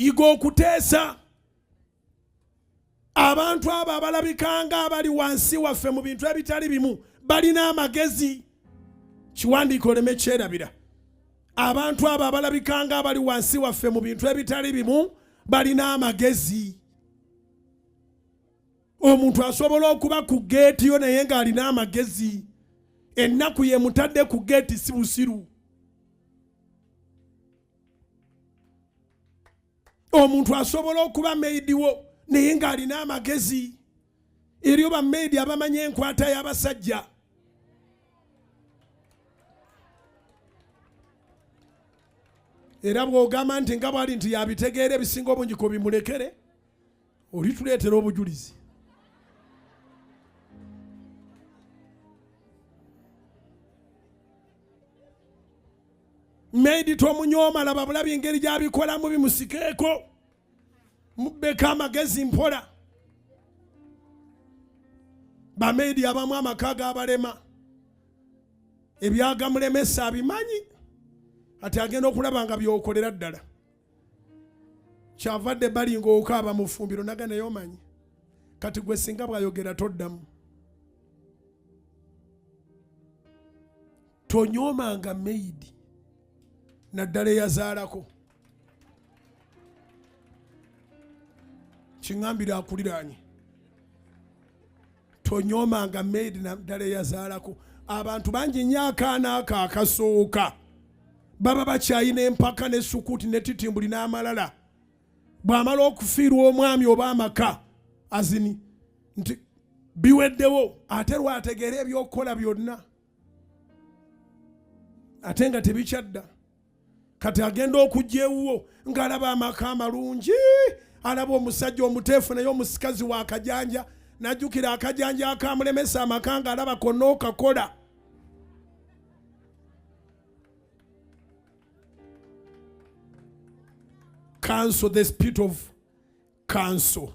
Yiga okuteesa. Abantu abo abalabika nga abali wansi waffe mu bintu ebitali bimu balina amagezi. Kiwandiiko oleme kyerabira. Abantu abo abalabika nga abali wansi waffe mu bintu ebitali bimu balina amagezi. Omuntu asobola okuba ku geeti yo naye ng'alina amagezi. Ennaku yemutadde ku geeti si busiru. Omuntu asobola okuba maidi wo naye ng'alina amagezi. Eriyo bamaidi abamanyi enkwata y'abasajja. Era bw'ogamba nti nga bw'ali nti yabitegeera ebisinga obungi ko bimulekere, olituleetera obujulizi. Maidi tomunyooma, laba bulabi engeri gy'abikolamu bimusikeeko, mubbeko amagezi mpola. Bamaidi abamu amaka g'abalema, ebyagamulemesa abimanyi, ati agenda okulaba nga by'okolera ddala. Kyavadde bali ng'okaaba mu ffumbiro naga naye omanyi kati gwe singa bw'ayogera toddamu. Tonyoomanga maidi naddala eyazaalako. Kiŋŋambira akuliraanye. Tonyoomanga maidi naddala eyazaalako. Abantu bangi nnyo akaana ako akasooka baba bakyayina empaka ne sukuti ne titimbuli n'amalala. Bw'amala okufiirwa omwami oba amaka azini nti biweddewo, ate lwategeera ebyokukola byonna ate nga tebikyadda. Kati agenda okujja ewuwo ng'alaba amaka amalungi, alaba omusajja omuteefu naye omusikazi wa kajanja, n'ajjukira akajanja akamulemesa amaka ng'alaba konna okakola. Cancel the spirit of cancel.